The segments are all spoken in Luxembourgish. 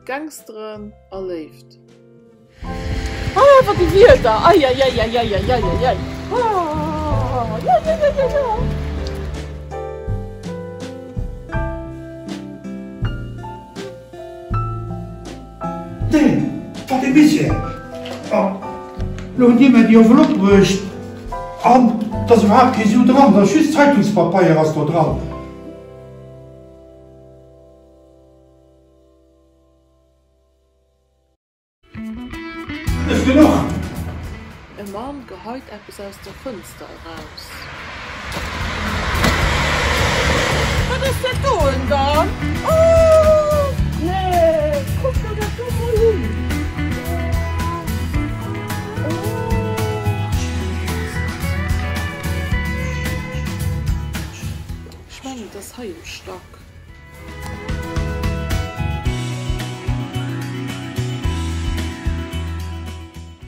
Gangsteren a Léift. Oh, wat e Wieder! Eieieieieieieiei! Oh, ja, ja, ja, ja, ja! Deen, wat e Misär! An lo hunn déi mer déi Enveloppe bruecht an et ass iwwerhaapt kee Su dran, et ass just Zeitungspapeier ass do dran. Ass genuch! E Mann geheit eppes aus der Fënster eraus. Wat ass dat doen dann? Oh nee, kuck der dat do mol un! Ech mengen et ass hei um Stack.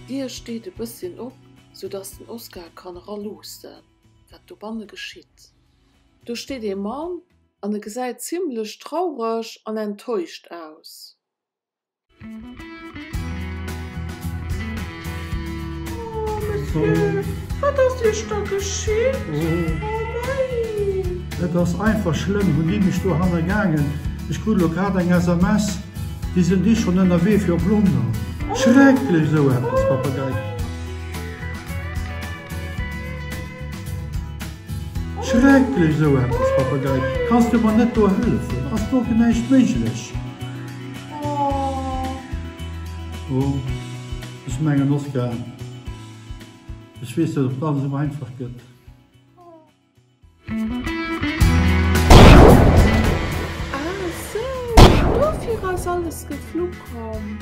D'Dier steet e bësschen op, sou dass den Oscar kann era luussen, wat dobanne geschitt. Do steet ee Mann an e gesäit zimmlech traureg an enttäuscht aus. Oh Monsieur, wat ass Iech da geschitt? Oh mei! Et ass einfach schlëmm, hunn déi mech do hannergaangen. Ech krut elo grad eng SMS, déi sinn déi schonn ënnerwee fir op London. Schrecklech esou eppes, Papagei. Schrecklech esou eppes, Papagei. Kanns du mer net do hëllefen? Ass do näischt méiglech? Oh, ech mengen, Oscar, ech weess net, ob dat esou einfach gëtt. Ah sou, dofir ass alles geflu komm.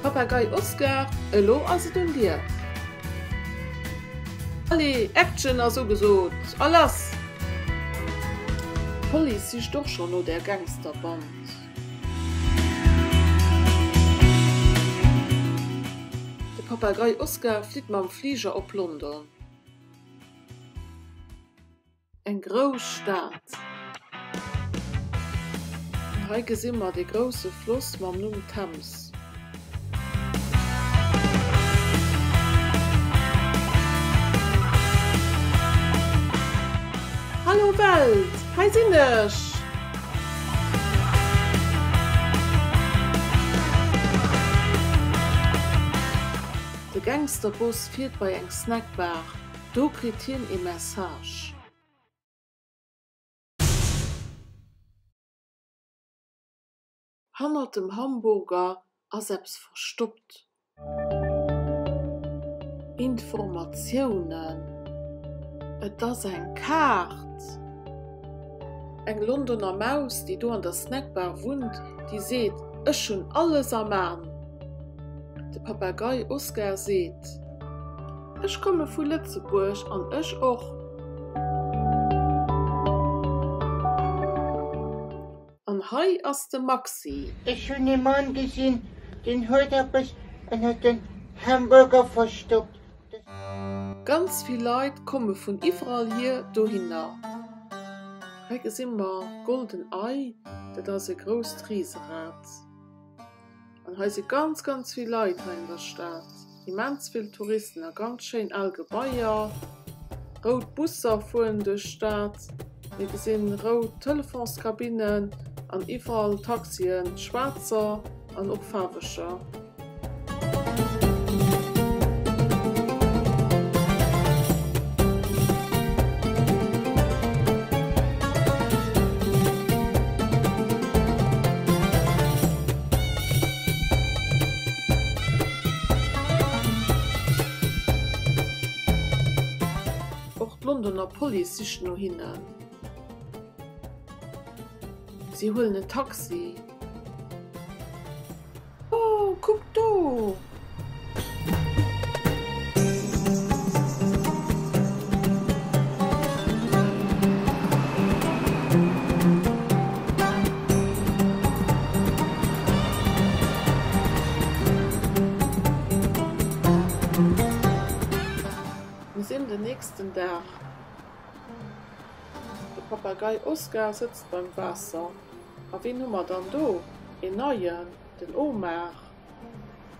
Papagei Oscar, elo ass et un dir! Allez, Action ass ugesot, a lass! D'Police sicht och schonn no där Gangsterband. De Papagei Oscar flitt mam Fliger op London. Eng grouss Stad. Hei gesi mer dee grousse Floss mam Numm Thames. Hallo Welt, hei sinn ech! De Gangsterboss fiert bei eng Snackbar. Do kritt hien ee Message. Hannert dem Hamburger ass eppes verstoppt. Informatiounen, Et ass eng Kaart! Eng Londoner Maus, déi do an der Snackbar wunnt, déi seet, Ech hunn alles am An! De Papagei Oscar seet. Ech komme vu Lëtzebuerg an ech och. An hei ass de Maxi. Ech hunn ee Mann gesinn, deen huet eppes ënnert den Hamburger verstoppt. Ganz vill Leit komme vun iwwerall hier dohinner. Hei gesi mer d'Golden Ei, dat ass e grousst Riserad. An hei si ganz ganz vill Leit hei an der Stad, immens vill Touristen a ganz schéin al Gebaier. Rout Busser fueren duerch d'Stad, mir gesinn rout Telefonskabinnen an iwwerall Taxien, schwaarzer an och faarweger. Och d'Londoner Police sicht no hinnen. Si huelen en Taxi. Oh, kuck do! Papagei Oscar sëtzt beim Waasser. A wien hu mer dann do? Een Neien, den Omar.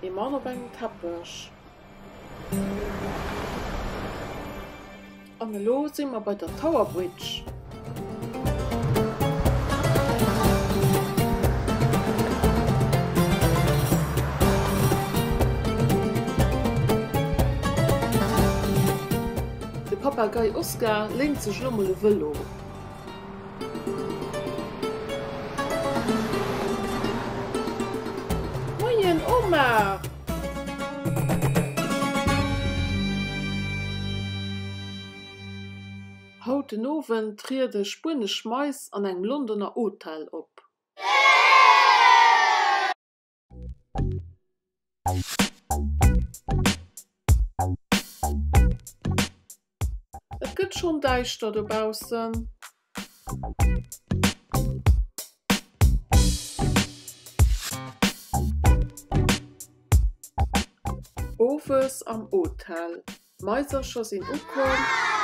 Ee Mann op engem Teppech. An elo si mer bei der Tower Bridge. De Papagei Oscar léint sech elo mol e Vëlo. Moien Omar! Haut den Owend triede spuenesch Mais an engem Londoner Hotel op. Et gëtt schonn däischter dobaussen. Owes am Hotel. D'Maisercher sinn ukomm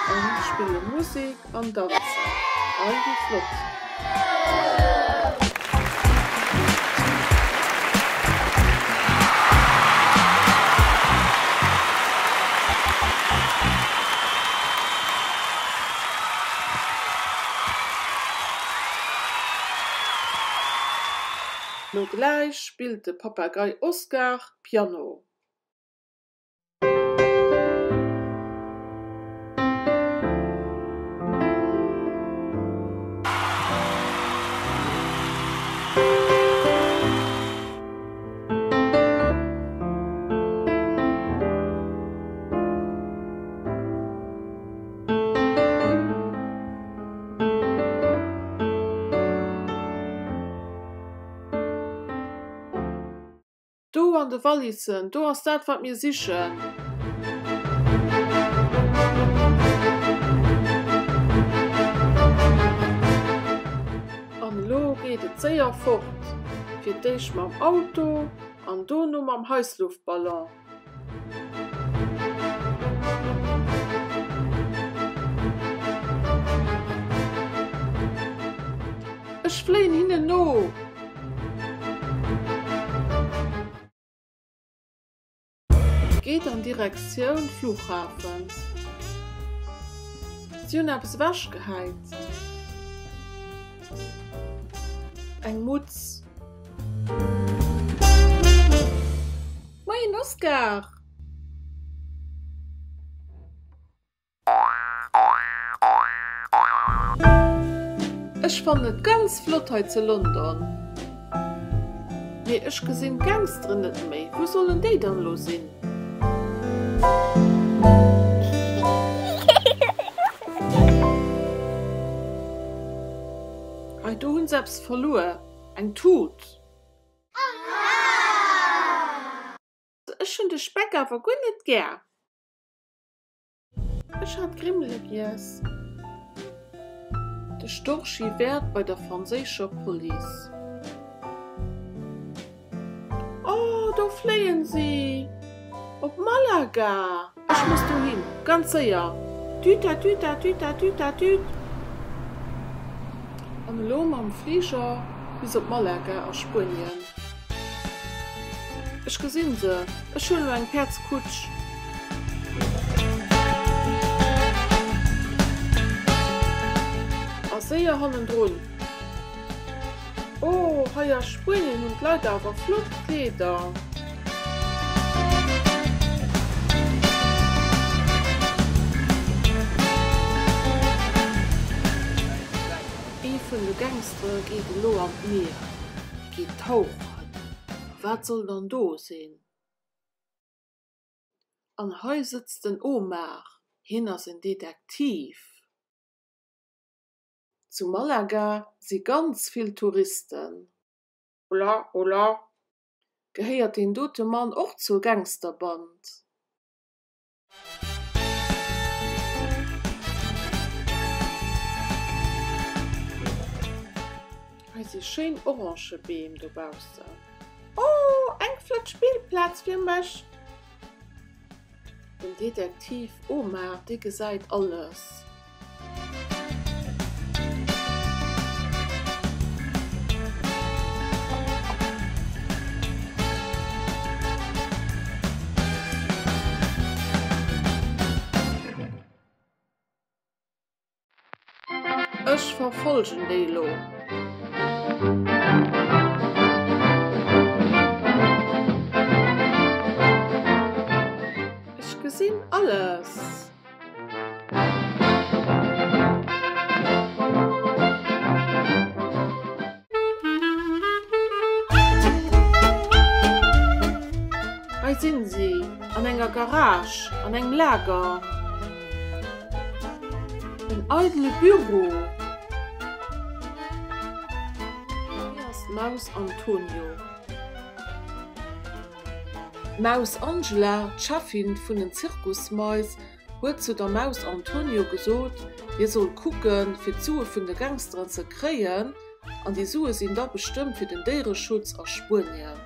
an spille Musek an danzen. Ei wéi flott! Lo gläich spillt de Papagei Oscar Piano. Do an de Wallissen, do ass dat wat mir sichen. An elo geet et séier fort, fir d'éischt mam Auto an dono mam Heissluftballon. Ech fléien hinnen no! Geet an Direktioun Flughafen. Si hunn eppes ewechgehäit. Eng Mutz. Moien Oscar! Ech fannen et ganz flott hei ze London. Mee ech gesinn d'Gangsteren net méi. Wou sollen déi dann elo sinn? Hei do hunn se eppes verluer. Eng Tut. Ech hunn de Speck awer guer net gär. Ech hat Grimmele giess. De Storchi wäert bei der franséischer Police. Oh, do fléien si! Op Malaga! Ech muss dohin, ganz séier! Tüta tüta tüta tüta tüt! An elo mam Fliger bis op Malaga a Spuenien. Ech gesinn se. Ech huelen elo eng Päerdskutsch. A séier hannendrun. Oh, hei a Spuenien hunn d'Leit awer flott Kleeder. Ee vun de Gangstere geet elo an d'Mier. Geet tauchen. Wat soll dann do sinn? An hei sëtzt den Omar, hien ass en Detektiv. Zu Malaga si ganz vill Touristen. Hola, hola! Gehéiert deen dote Mann och zur Gangsterband? Hei si schéin Orangebeem dobaussen. Oh, eng flott Spillplaz fir mech! Den Detektiv Omar, dee gesäit alles. Ech verfolgen déi elo. Ech gesinn alles. Hei sinn si, an enger Garage, an engem Lager. En eidele Büro. Hei ass d'Maus Antonio. D'Maus Angela, d'Cheffin vun den Zirkusmais, huet zu der Maus Antonio gesot, hie soll kucken, fir d'Sue vun de Gangsteren ze kréien, an déi Sue sinn da bestëmmt fir den Déiereschutz a Spuenien.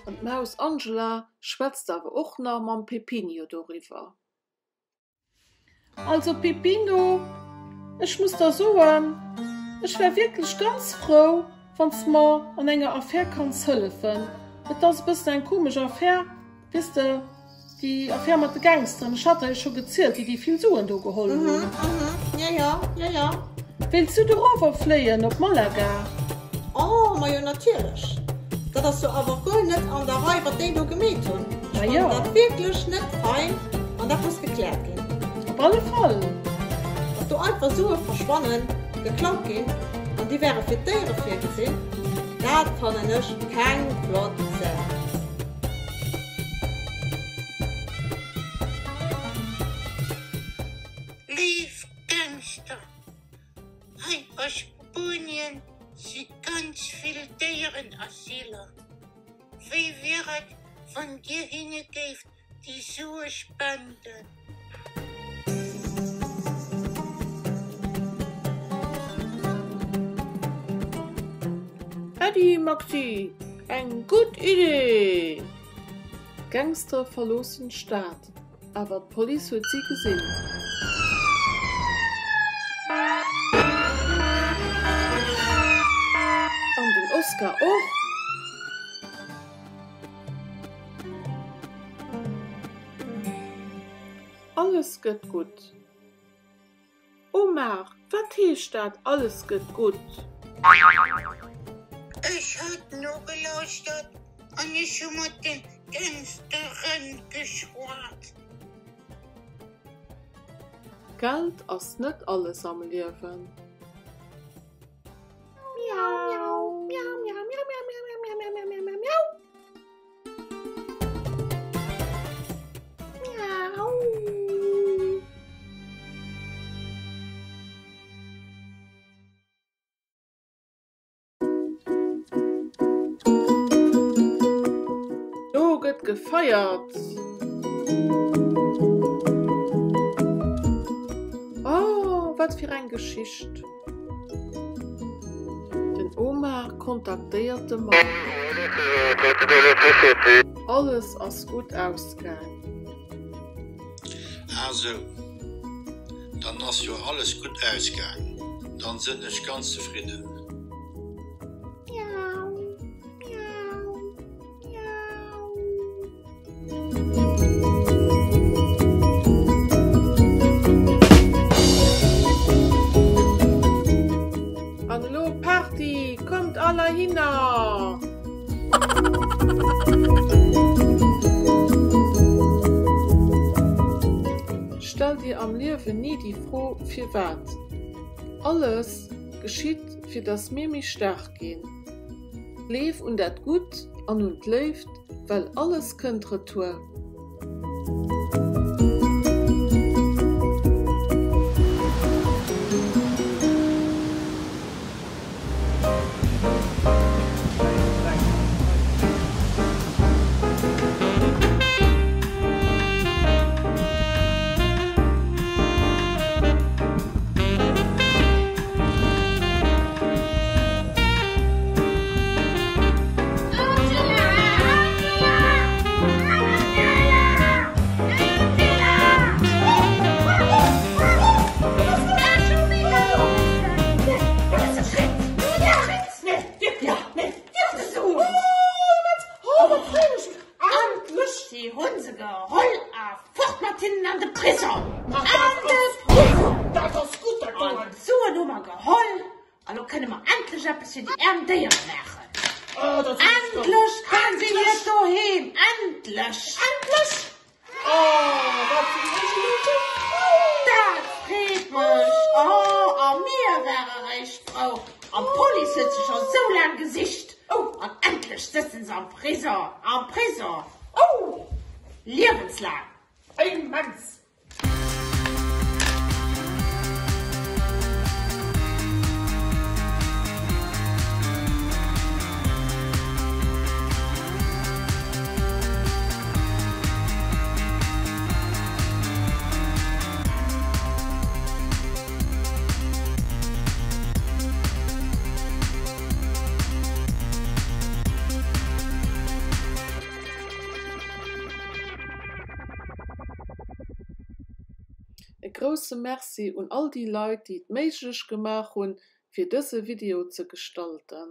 An d'Maus Angela schwätzt awer och nach mam Pepinio doriwwer. Also Pepino, ech muss der soen, ech wär wierklech ganz frou, wann s mer an enger Affär kanns hëllefen. Et ass e bëssen eng komesch Affär, weess de, déi Affär mat de Gangsteren, ech hat der jo scho gezielt, déi déi vill Suen do geholl hunn. Jo, jo, jo, jo. Wéilts du dorower fléien op Malaga? Oh, majo natierlech. Dat ass jo awer guer net an der Rei wat déi do gemeet hunn. Ech fannen dat wierklech net fein an dat muss gekläert ginn. Op alle Fall. Datt do einfach Sue verschwannen, geklaut ginn an déi wäre fir d'Déiere virgesinn, dat fannen ech keng flott Saach. Léif Gangster, hei a Spuenien si ganz vill Déierenasyler. Wéi wier et, wann Dir hinne géift déi Sue spenden? Äddi Maxi, eng gutt Idee! D'Gangstere verloossen d'Stad. Awer d'Police huet si gesinn. An den Oscar och. Alles gëtt gutt. Omar, wat heescht dat, alles gëtt gutt? Ech hat nogelauschtert an ech hu mat de Gangsteren geschwat. Geld ass net alles am Liewen. Do gëtt gefeiert! Oh, wat fir eng Geschicht! Den Omar kontaktéiert de Mann. Alles ass gutt ausgaang. Ah sou, dann ass jo alles gutt ausgaang. Dann sënn ech ganz zefridden. An elo Party! Kommt all heihinner! Stell dir am Liewen ni déi Fro firwat. Alles geschitt fir dass mir méi staark ginn. Gleef un dat Gutt an un d'Léift, well alles kënnt retour. A fort mat hinnen an de Prisong! An de Prisong! Dat ass gutt, dat do! An d'Suen hu mer geholl, a lo kënne mer endlech eppes fir déi aarm Déiere maachen. Endlech kënnen si hiert Doheem! Endlech! Endlech! Oh, wat sinn ech elo scho frou! Dat freet mech! Oh, a mir ware réischt frou! An d'Police huet se scho sou laang gesicht! An endlech sëtzen se am Prisong! Am Prisong! Oh! Liewenslaang! Immens! E grousse Merci un all déi Leit, déi et méiglech gemaach hunn, fir dëse Video ze gestalten.